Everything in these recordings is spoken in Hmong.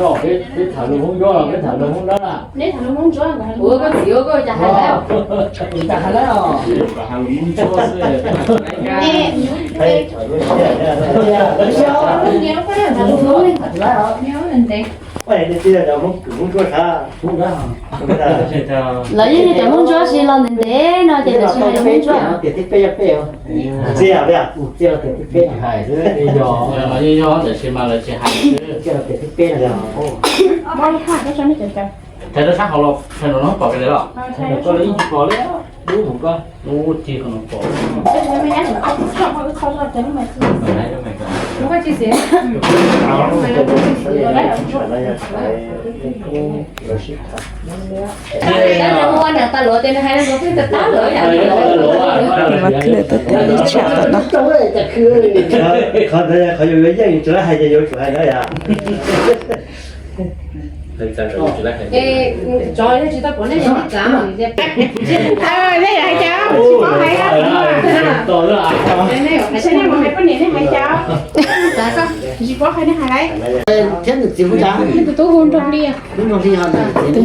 Peb tham lus Hmoob Ntsuab los peb tham lus Hmoob Dawb na? Ua koj txiv ua koj cas hais lawm? Cas hais lawm os? Lawv yeej yog cov Hmoob Ntsuab si los ntev ntev no ces lawv tsis hais lus Hmoob Ntsuab. Txiv yog tias, txiv los tias tib peb hais xwb, yog, yog tiam sis mas lawv tsis hais xwb. Txiv los tias tib peb no. Thaij rau sab hauv los thaij rau no pom kiag li los? Thaij rau koj los yeej tsis pom li, lub hauv koj. Lub ci qhov no pom. Ua niam tais luav ces nws hais no tag tag lawm yom. Mas kawg tau tau li tsam tom no. Qhov ntawd qhov yus yuav yeej tsis laib hais ces yuav tsum hais na yom. Nej hais cas? Tsis paub hais nej hais lawm. Thiab nws txiv hu cas? Tus tub hu Nraug Hli. Hu Nraug Hli ho nws txiv? Hu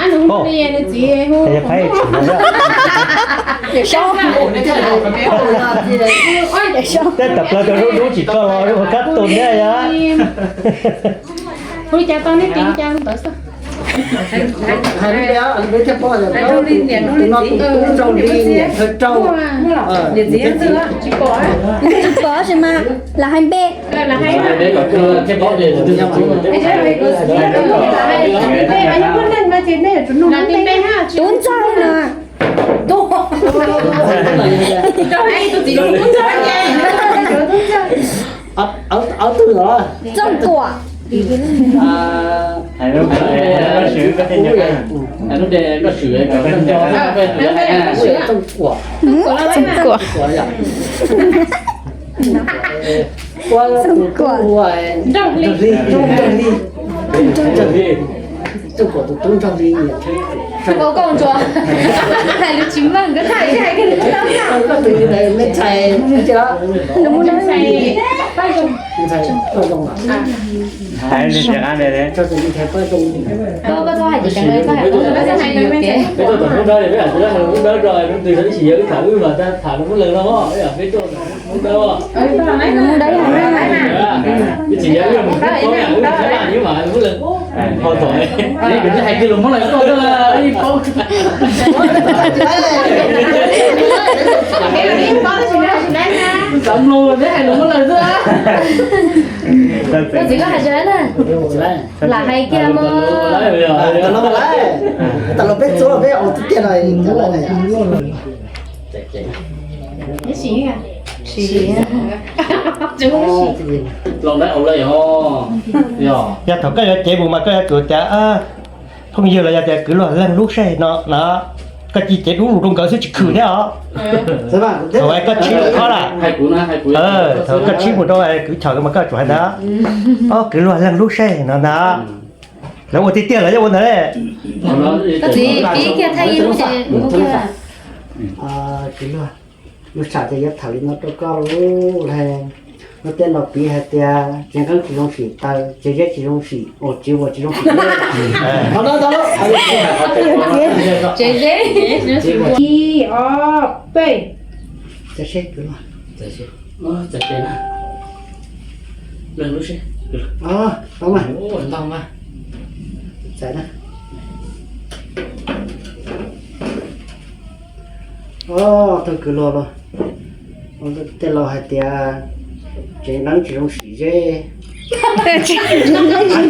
Nraug Hli, nws txiv hu. Tej tawm plaws rau lub lub tsis tau los rau kab tus thiab yom. Hu li cas tau nej tis li cas ntawd xwb. Hais li ntawd thiaj paub tias tus no tus tub Nraug Hli niam thawj Rauj. Tsis pom sis mas lam hais npe. Tub Ntxawg no. Tub Ntxawg. Txooj Kuam. Txooj Kuam. Txooj Kuam. Txooj Kuam tus tub Nraug Hli. Koj ntsuas. Hais lus tsis meej, koj txhob hais li ntawd. Koj tus me ntxhais, ntxhais Paj Zoo. Hais li tias qab li, koj tus me ntxhais Paj Zoo. Koj, koj txhob hais tias, koj txhob hais tias, peb tuaj tom Hmoob Dawb, peb hais tias Hmoob Dawb rau tus twg tsis yog wb tham wb mas tham Hmoob Leeg no, peb tuaj Hmoob Dawb. Hmoob Dawb yog Hmoob Leeg. Peb tsis yog wb Hmoob Dawb, wb Hmoob Leeg. Ho tom, kuv twb hais kiag lus Hmoob Leeg tuaj xwb, ib paub. Xav mloog neb hais lus Hmoob Leeg xwb. Koj txiv, koj hais tsis laib na. Lam hais kiag mog. Tas los peb txuas peb ua tiag tiag no. Los nab au lawm yog. Yog thaum koj yuav cev mus mas koj yuav tsum tias phooj ywg los yog tias kwv luag leej lub sij hawm no no, koj cia cev dub lus rau nkawd xwb tsis khwm thiab os. Thaum koj tshib mus khob lawm, thaum koj tshib mus rau kwv Chom mas koj tsum hais ntawd, ob kwv luag leej lub sij hawm no ntag. Lawv ua tiag tiag los yeej ua ntawd li. Koj txiv, pib kiag thaij ib lub ces ua kiag. Kwv luag, lus sam ces yuav tham li no rau koj lub, lub tej laus piv hais tias tsev nqeeb tsis zoo sim taw, tsev zeb tsis zoo sim, tsev vuas tsis zoo sim zeb. Tsev zeb. Ib ob peb. Txais seb kwv luag. Txais seb na. Leej lub sij. Tau mas. Ntau mas. Txais na. Os, tug kwv luag los, tej laus hais tias tsev nqeeb tsis zoo sim zeb. Tsev nqeeb tsis zoo sim taw.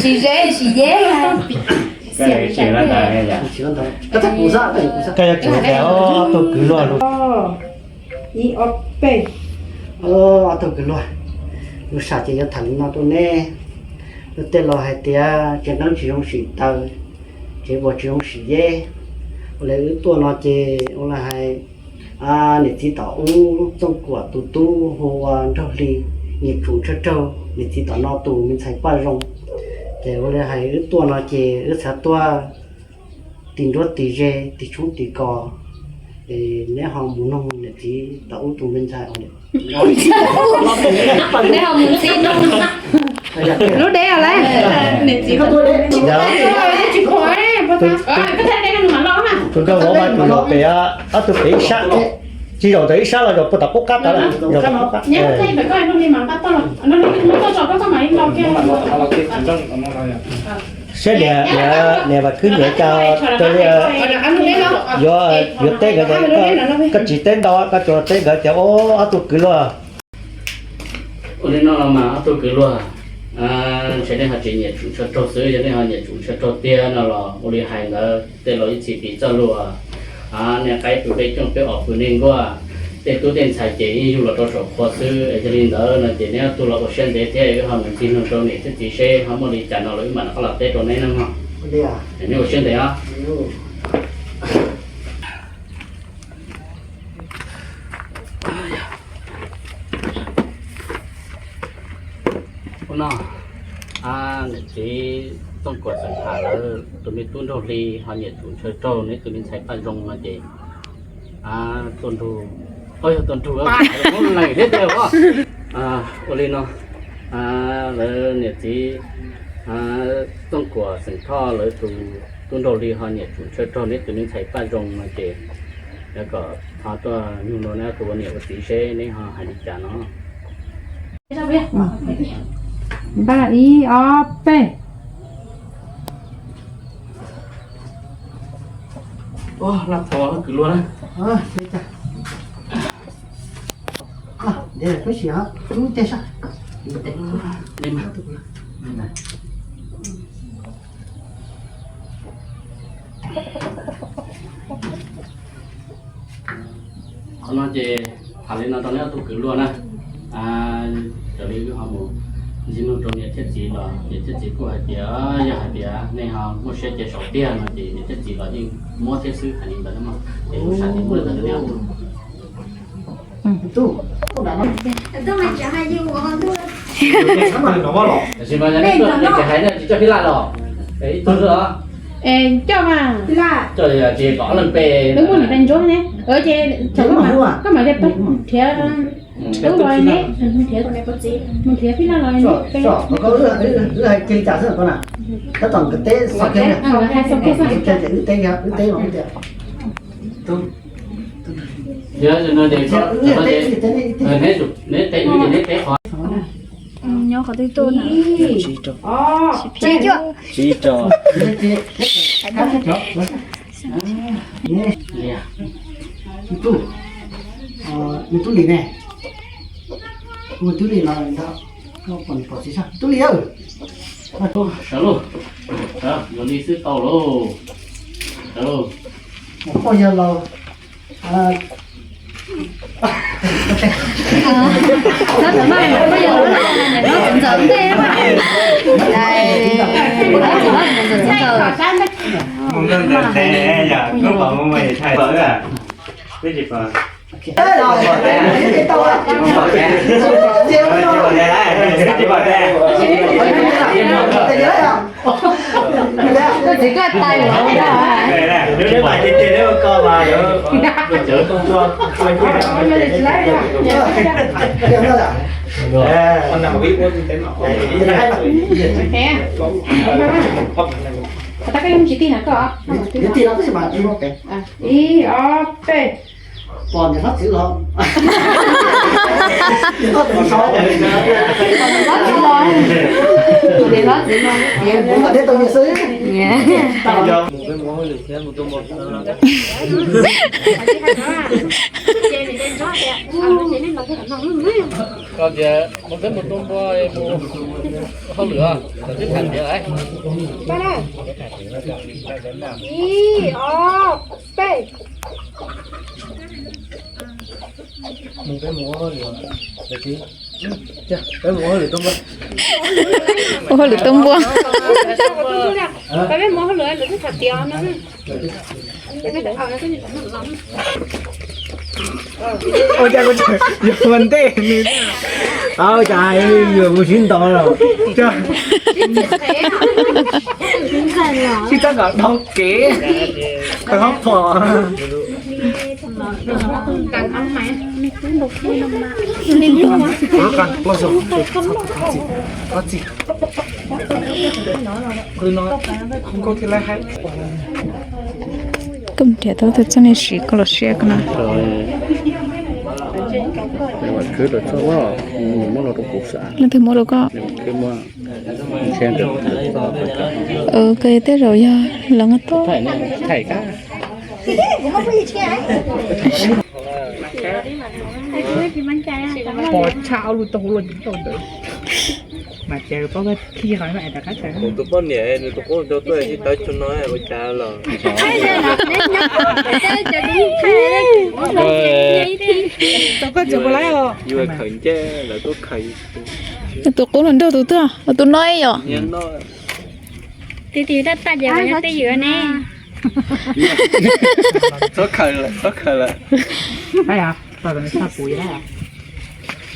Sim zeb sim zeb. Koj yuav tsum tias tug kwv luag lus. Ib ob peb. Os, tug kwv luag, lus sam ces yuav tham li no rau neb. Lus tej laus hais tias tsev nqeeb tsis zoo sim taw, tsev vuas tsis zoo sim zeb. Ua li wb tuaj no ces ua li hais niam txiv tom ub Txooj Kuam tus tub hu ua Nraug Hli, nyiam tsum ntshaw raug niam txiv tom no tus me ntxhais Paj Zoo. Ces ua li hais wb tuaj no ces wb xav tuaj tis nruab tis ze, tis tshoob tis kos, es neb ho mus noog niam Txiv tau ub tus me ntxhais. Neb ho mus ntxiv no. Lub deb os lawm. Niam txiv tsis khuam. Tus nkauj vauv mas tus los pem, ob tug pem ib sab, tsis zaum ntawm ib sab los zaum puag tom qub qab tod lawm. Saib niam, niam Vam Khwb nyiam cas rau li, yuav, yuav teb nkawd, koj tsis teb ntau, koj tsuas teb nkawd tias ob tug kwv luag. Ua li no los mas ob tug kwv luag, ntshe nej ho tsis nyiam tsum ntshaw raug xwb, yog nej ho nyiam tsum ntshaw raug tiag no los ua li hais ntawd tej laus ib txhis piv txoj lus, nej qaib pw peb cooj peb os pw nej nkuaj, tej tub tej ntxhais ces yeej yug los rau saum qhua xwb. Es yog li ntawd no ces neb ob tug los ua siab ntev thiab wb ho mus ntxig lus rau niam thiab txiv seb ho muaj li cas no los wb mam rov qab los teb rau neb nawb mog. Neb ua siab ntev os. Ua no, niam txiv Txooj Kuam xeem Ham lawv tus me tub Nraug Hli ho nyiam tsum ntshaw raug neb tus me ntxhais Paj Zoo no ces tuaj nrug, yog tuaj nrug, muab lees thiab tiag os. Ua li no, lawv niam txiv Txooj Kuam xeem Thoj lawv tus tub Nraug Hli ho nyiam tsum ntshaw raug neb tus me ntxhais Paj Zoo no ces kom thov tuaj nug rau neb tus ua niam ua txiv seb neb ho hais li cas no. Npaj ib ob peb. Laj thov kwv luag na. Qhov no ces tham li no rau neb ob tug kwv luag na. Raws li wb ho mus ntxig lus rau niam thiab txiv los niam thiab txiv kuj hais tias yog hais tias nej ho muaj siab cia saum tiag no ces niam thiab txiv los yeej muab thiab xwb, hais li ntawd na mog. Ces lub sij hawm muab li ntawd rau neb ob tug. Tab sis mas yog nej tuaj ces hais nej tsis coj phij laj los, ib tug xwb os. Coj mas, coj tsis kom ob leeg pe. Wb muaj niam tais ntsuab ne, ces koj mam li nrhiav tub los ne, nrhiav, mus nrhiav phij laj los ne. Wb hais kiag li cas xwb na, tab tom nkawd teb xaus kiag, hais xaus kiag xwb, wb teb, wb teb no tias, yog no ces neb teb wb ces neb teb qhov. Nyob qhov twg tuaj na? Tsib rau. Tsib rau. Nws tub, nws tub Lis ne. Nws tub Lis no ntag, koj pom nws pom txiv sab tub Lis. Sawv lauj, sawv, yuav li xwb tau lauj. Sawv lauj. Poj yawg los, ntxawm ntej, ntxawm ntxawm. Txiv koj tais ua ib ob peb. Pom niam hlob txwv los, niam hlob txwv los, niam hlob txwv los, niam hlob txwv los, niam hlob txwv los. Mus peb mus hauj lwm thiab mus tua npua. Koj tias mus peb mus tua npua, mus hauj lwm os, twb tham tiav lawm. Ib, ob, peb. Mus peb mus ua hauj lwm, peb mus ua hauj lwm tua npua. Ua hauj lwm tua npua. Peb mus hauj lwm, lawv twb tham tiav no. Ua cas kuv yog ua ntej, ua cas yuav mus sib ntaus los. Sib txhob kom dhau kev, qhov pom. Koj mus nrhiav tau tus txoj niag siv koj los siab koj na. Leej twg muab rau koj? Koj tej zaum yog lawv nqa tuaj. Pov tshaj ob lub tau hauv los ntawd. Mas ces poj khij qhov no es rov qab tawm. Kuv tus poj niam nws tus qub rau tuaj tsis tawv tsuag no ua cas los. Tau koj tseem ua lawv os. Yus khaws ncej lawv tuaj khaws. Tus qub los nrog tus twg? Tus no yom. Tiv tiv taj taj ces yog tej ywm ne. Txhob khaws lawm, txhob khaws lawm.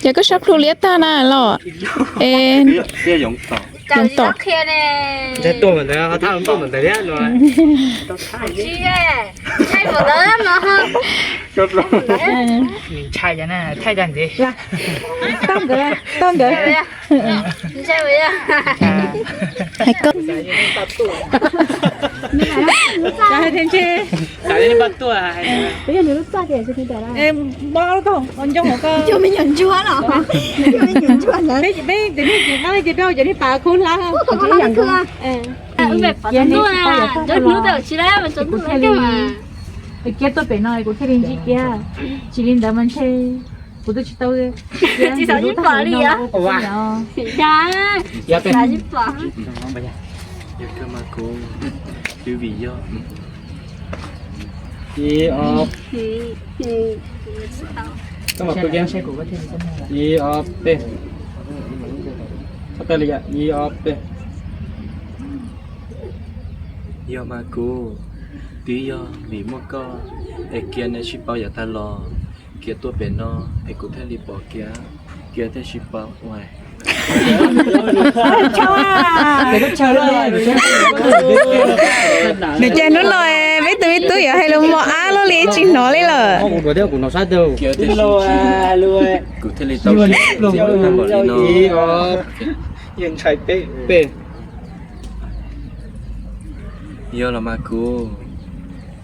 Ces koj sab plhu liab tag na los? Es yoov tom. Ntshai tuaj ntawd thaj npauj ntawd thiab no. Ntshai ntawd no. Ntshai na, thaij tag ntxiv. Tau nkawd, tau nkawd. Hais koj. Xav li nws lub txaj tias xwb tiag. Mob koj ua ncoo hauv koj. Cov me nyuam ntsuag los. Cov me nyuam ntsuag ntawd. Peb cov nej ces nqa ces rau cov nej pas khub hlab. Kiab tuaj pem no kuv thiaj li ntsib kiab, tsis li ntawd mas ntshe kuv twb tsis tau kiab ntxiv lub tag no. Yog kawg mas kuv twb vim yog ib ob ib ob peb, ib ob peb. Yog mas kuv twb yog vim muaj koj es kiag nej sib paub yav tag los, kiag tuaj pem no es kuv thiaj li pom kiag, kiag thiaj sib paub ua. Nws cas hnub no peb tus me tub yuav hais lus mos ab luaj li tsis hnov li lawm. Kuv thiaj li tau kiag npaum li no. Peb. Yog los mas kuv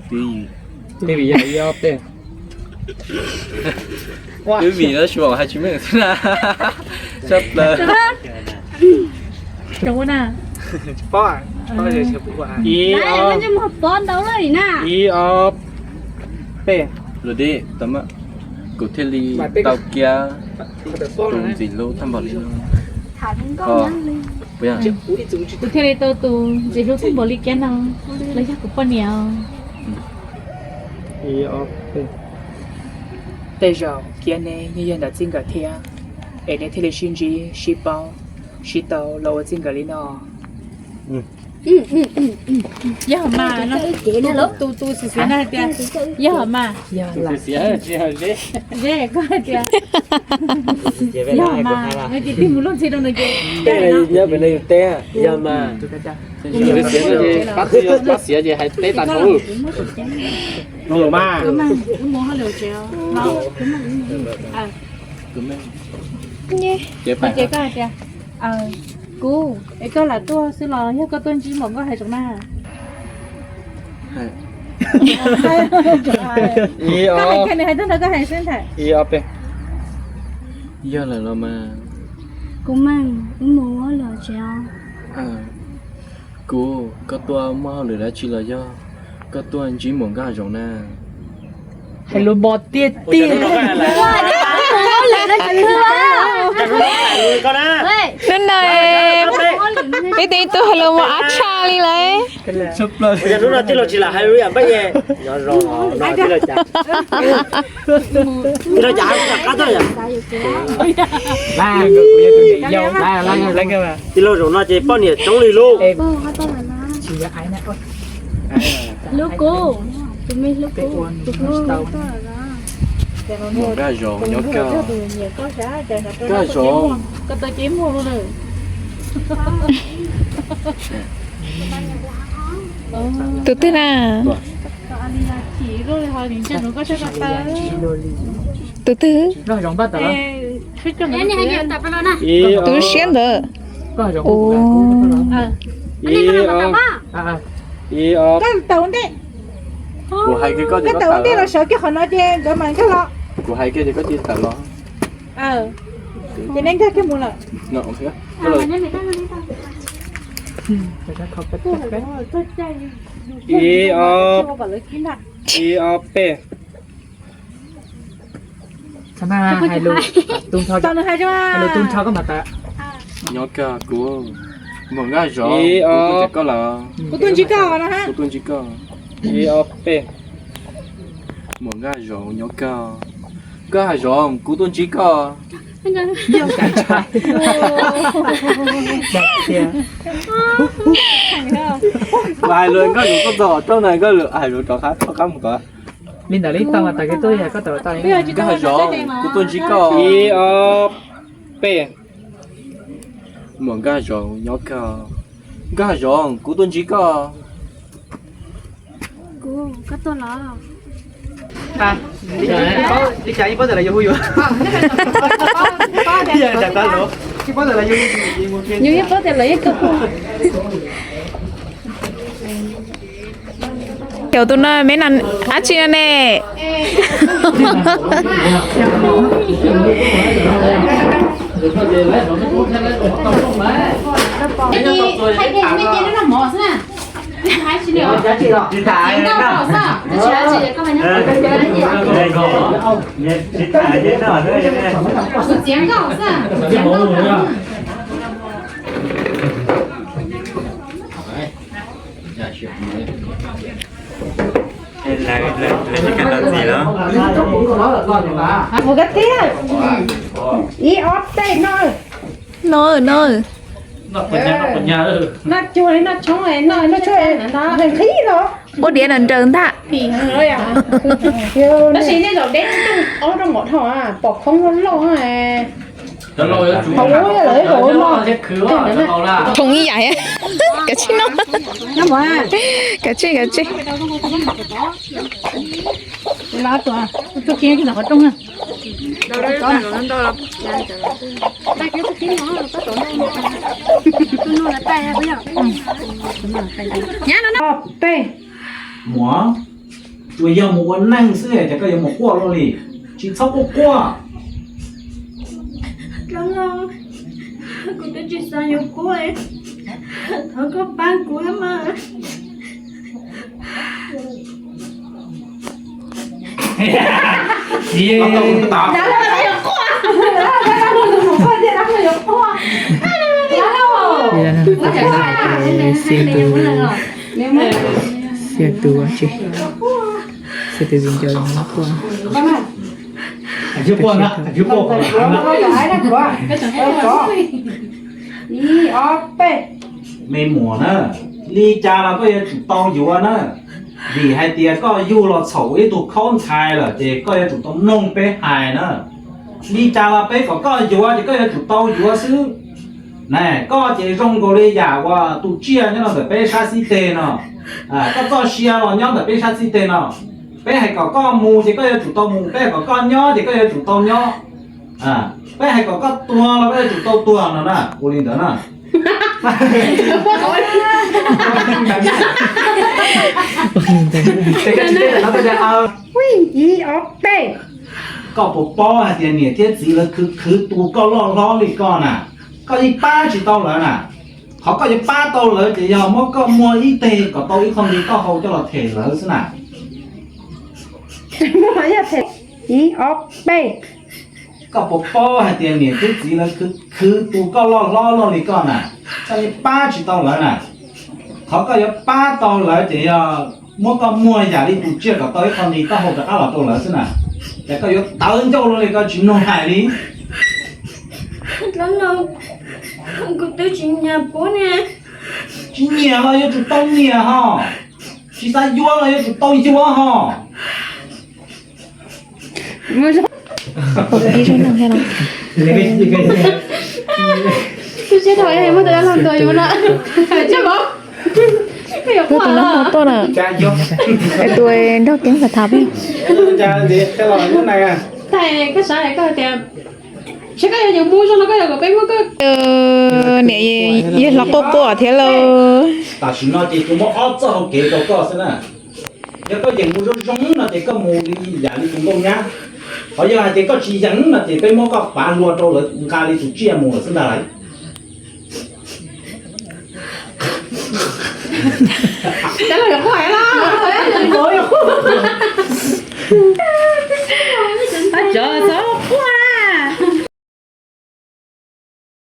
twb vim yog ib ob peb. Twb vim tab sis mas hais tsis meej xwb na. Sab plaws. Ib ob, ib ob peb. Lus dib tau mas kuv thiaj li tau kiag tus ntxim hlub tag npaum li no. Kuv thiaj li tau tus ntxim hlub tag npaum li kiag no, los yog kuv poj niam. Tej zaum kiag ne yeej yog ntawm txij nkawm thiab, es neb thiaj li sib ntsib sib paub, sib tau los ua txij nkawm li no. Yog mas, tus tus xwm xwm no hais tias yog mas. Ze koj hais tias yog mas, no ces tig mus luaj ntxhi rau no ces nyob pem no yus teb yog mas. Pab xiav ces hais teb tag nrho. Mas ces koj hais tias, kuv es koj lam tuaj xwb los yog koj tuaj ntsib npaum nkauj hav zoov na? Ib ob peb. Yog lawm los mas. Kuv mas, wb mus los tsev os. Kuv, koj tuaj muaj hauj lwm dab tsi los yog koj tuaj ntsib npaum nkauj hav zoov na? Hais lus mos tiag tiag. Hnub no peb tus me tub hais lus mos ab tshaj li lawm. Hnub no tij laug tsis lam hais lus ib yam npab ye. Tij laug cas hais qab tuaj yom? Tij laug zaum no ces poj niam coob li lauj. Hlub kuv, tus me hlub kuv, tus hlub kuv. Nkauj hav zoov nyob koj, nkauj hav zoov. Tus twg na? Tus twg? Tus siab ntawd. Ib, ob, koj tawm ua ntej. Koj tawm ua ntej los sawv kiag qhov no ces nkawd mam nkag los. Kuv hais kiag ces koj cia li tawm los. Ces nej nkag kiag mus lawm. Ib, ob, ib, ob, peb. Nyob kawg kuv, muam nkaj zov, kuv tuaj ntsib koj lawm. Kuv tuaj ntsib koj, kuv tuaj ntsib koj. Ib, ob, peb. Muam nkaj zov, nyob kawg, nkaj zov, kuv tuaj ntsib koj. Kuv hais lus nkaj zov, koj txog qhov rooj na, nkaj zov rov qab, rov qab mus tod. Li ntawd li tau mas tas kev tuaj, koj tawm tau. Nkaj zov, kuv tuaj ntsib koj. Ib, ob, peb. Muam nkaj zov, nyob kawg, nkaj zov, kuv tuaj ntsib koj. Li cas yeej paub tias lawv yuav hu yus. Yus yeej paub tias lawv yeej kawg hu. Cov tus no me no dab tsi no ne? Mus koj tiag. Ib ob peb no. No no. Noj cuag li noj tshoob, noj tshoob nqhis los. Ua diav nraws ntag. Tab sis nej zaum deb ob rau nqaum dhau, pom khoob loj loj. Khoom ib yam. Kav tsij no. Kav tsij, kav tsij. Peb. Muam, tsuas yog mus ua neej xwb ces koj yuav mus quaj luaj li, tsis txhob quaj quaj. Kuv twb tsis xav yuav kuv, thov koj pab kuv mas. Xiab tus, xiab tus viv ncaus los quaj. Ib ob peb. Me muam na, li cas los koj yuav tsum tau yuav na, vim hais tias koj yug los txhaum ib tug khaub ntxhais lawm ces koj yuav tsum tau mloog peb hais na. Li cas los peb kom koj yuav ces koj yuav tsum tau yuav xwb. Na, koj ces zoo nkaus li yam uas tus tsiaj nyob rau ntawm peb sab xib teg no. Koj txoj sia los nyob ntawm peb sab xib teg no. Peb hais kom koj mus ces koj yuav tsum tau mus, peb hais kom koj nyob ces koj yuav tsum tau nyob. Peb hais kom koj tuag los koj yuav tsum tau tuag no na, ua li ntawd na. Ib ob peb. Koj puas paub hais tias niam thiab txiv lawv khwv khwv tu koj loj hlob li koj na, koj yeej pab tsis tau lawv na. Qhov koj yuav pab tau lawv ces yog muab koj muag ib teg kom tau ib qho nqi taub hau coj los them lawv xwb na. Ib ob peb. Koj puas paub hais tias niam thiab txiv lawv khwv tu koj loj hlob luaj li koj na, koj yeej pab tsis tau lawv na. Qhov koj yuav pab tau lawv ces yog muab koj muag yam li tus tsiaj kom tau ib qho nqi taub hau rov qab los rau lawv xwb na. Ces koj yuav tawv ncauj luaj li, koj tsis mloog hais li. Kuv twb tsis nyiam puab ne. Tsis nyiam los yuav tsum tau nyiam hos. Tsis xav yuav los yuav tsum tau yuav hos. Tus tsiaj thaum muab tus dab laug ntuas yuav no. Tus no tuaj na, tus nrog Keeb tham tham peb. Koj xav koj tias, saib koj yog yeej mus zoo no koj yog kom peb muab koj. Niam yawg hlob quaj quaj thiab lauj. Tam sim no ces kuv muab ob txoj hau kev rau koj xwb na. Yog koj yeej mus zoo zoo no ces koj mus li yam li tus nkauj nyab. Ho yog hais tias koj tsis yeej no ces peb muab koj pav hlua rau lawv nqa li tus tsiaj mus lawm xwb ntag lauj.